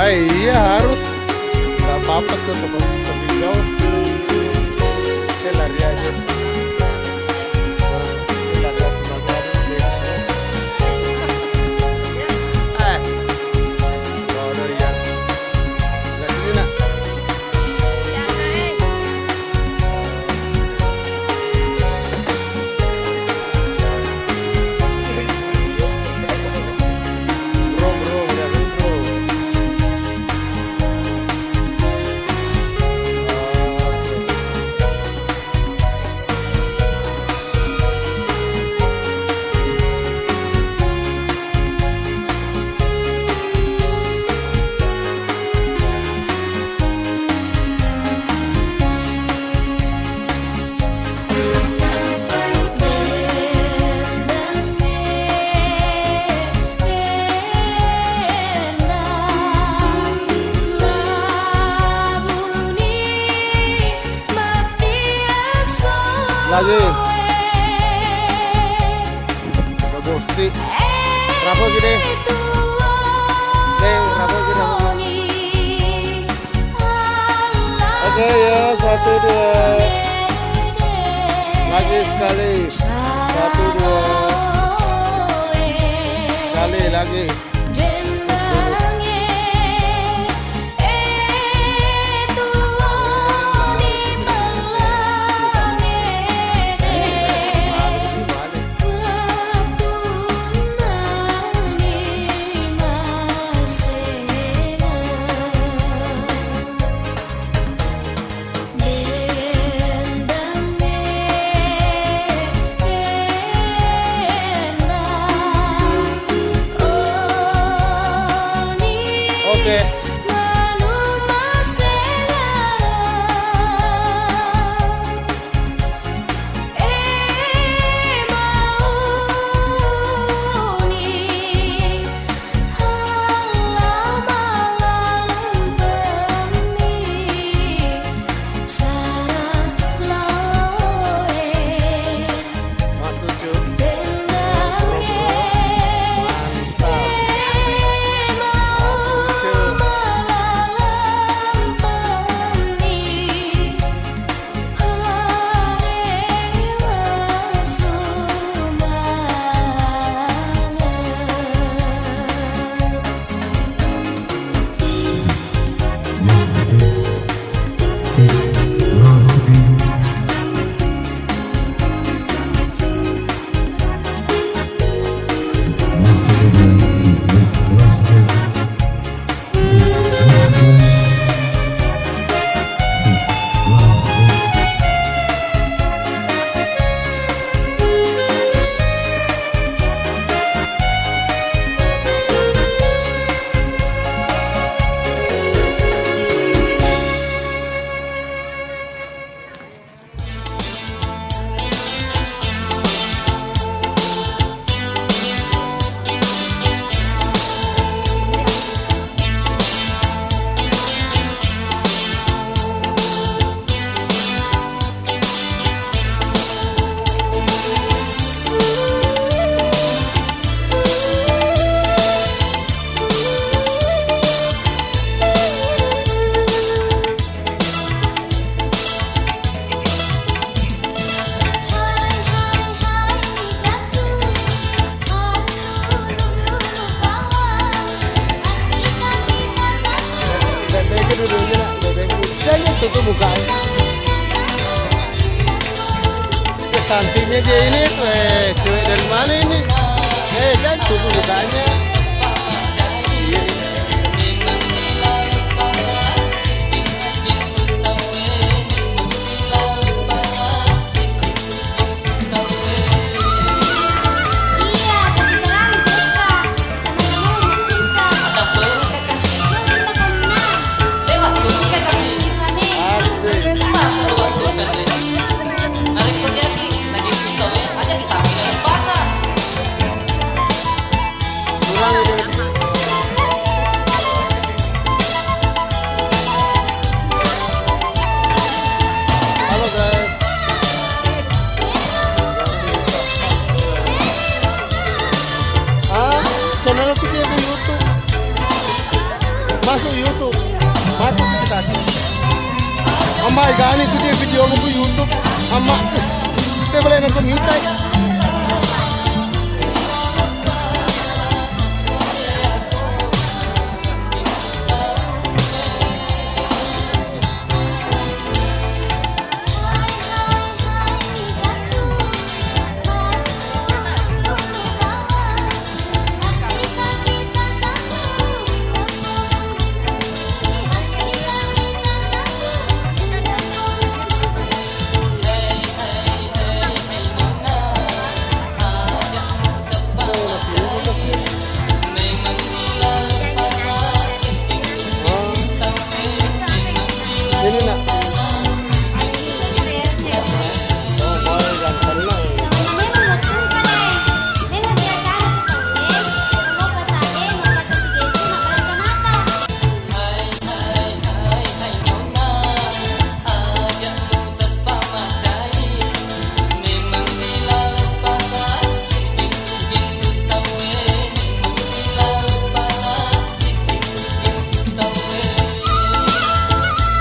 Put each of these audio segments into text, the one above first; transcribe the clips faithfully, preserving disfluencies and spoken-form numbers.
Eh, iya harus. Nggak apa-apa tuh, teman-teman jauh. Saya lari aja. Saya lari aja, lari aja. Eh. Kalau ada yang nggak sini, nak. Lagi. Udah bosti. Rapo gini. Deng, rapo gini, rapo gini. Oke, ya, satu, dua. Lagi sekali. Satu, dua. Sekali lagi. Oke. Masuk, Cuk. Bro, bro. Mantap. Masuk, Cuk. Bebek dulunya, nak. Bebek dulu. Jangan tutup mukanya. Eh, cantiknya dia ini, eh, cewek dari mana ini? Eh, jangan tutup mukanya. Iya. Asik. Kurang Masuk YouTube. Masuk kita. Amma, gani tu dia video buku YouTube. Amma, kita boleh nonton YouTube. Ini nak. Oh, boleh, yang tenang.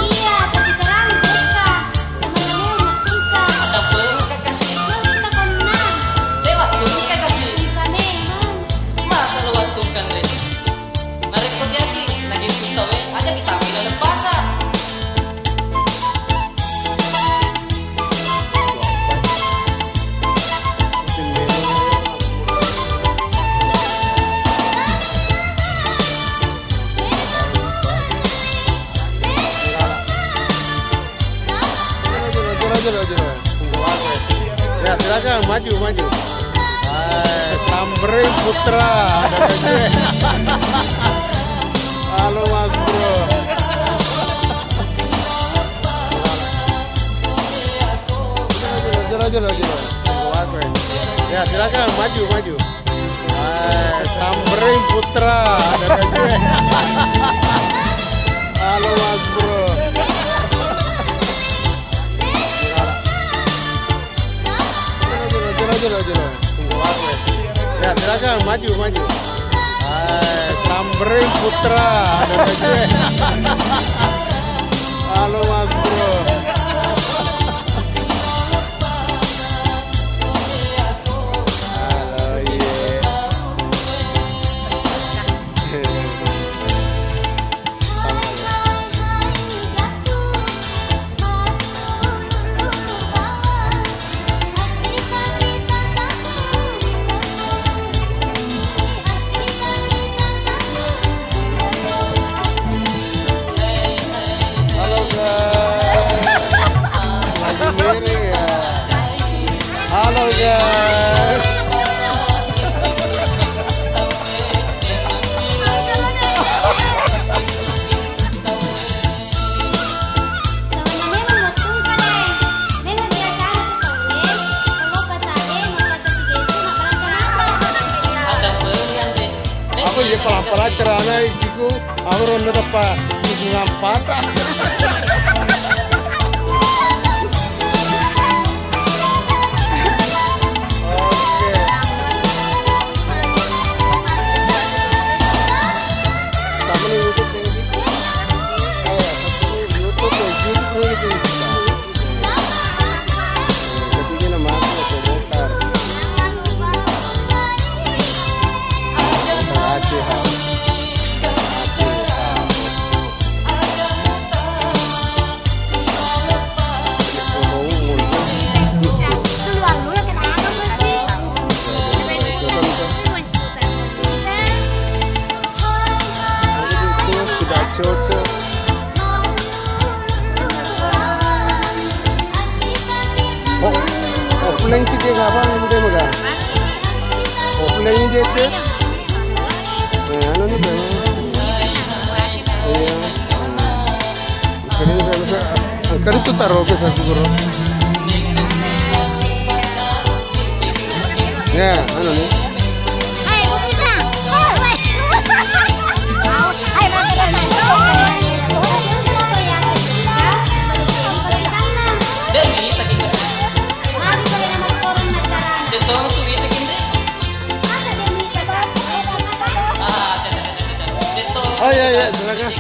Iya, tapi terang, Rizka. Sama kamu ngerti, Kak. Ada banget, Kak, kasih. Yang kita kena. Lewat dulu, Kak, kasih. Kita memang. Masa lewat tuh, kan, Re? Narekko tiaki, lagi tuh tau, eh, aja kita ambil laleng pasar. Ya, silakan maju, maju. Hai, Tamrin Putra. Halo, Mas Bro. Jolo, jolo, jolo. Ya, silakan maju, maju. Hai, Tamrin Putra. Halo, Mas Bro. Jolo, jolo, jolo, jolo. Ya, silakan maju, maju. Hai, Tamrin Putra. Halo, Mas Bro. Halo, iya. Halo, guys. Lagi mereng, ya. Halo, guys. Apa iya, pelan-pelan carana ikiku, aku ronda tepa, ngampata. Oke. Sama nih YouTube yang gitu. Oh, YouTube, YouTube, YouTube. Ketinggian nama aku, aku bongkar. Bongkar Aceh, ha. Aceh, ha. Tidak cocok. Oh, offline sih dia apa, udah megang. Offline dia tuh. Eh, anu nih, Bang. Iya. Kali itu taruh ke satu, Bro. Ya, anu nih. Oh iya, iya, Silakan.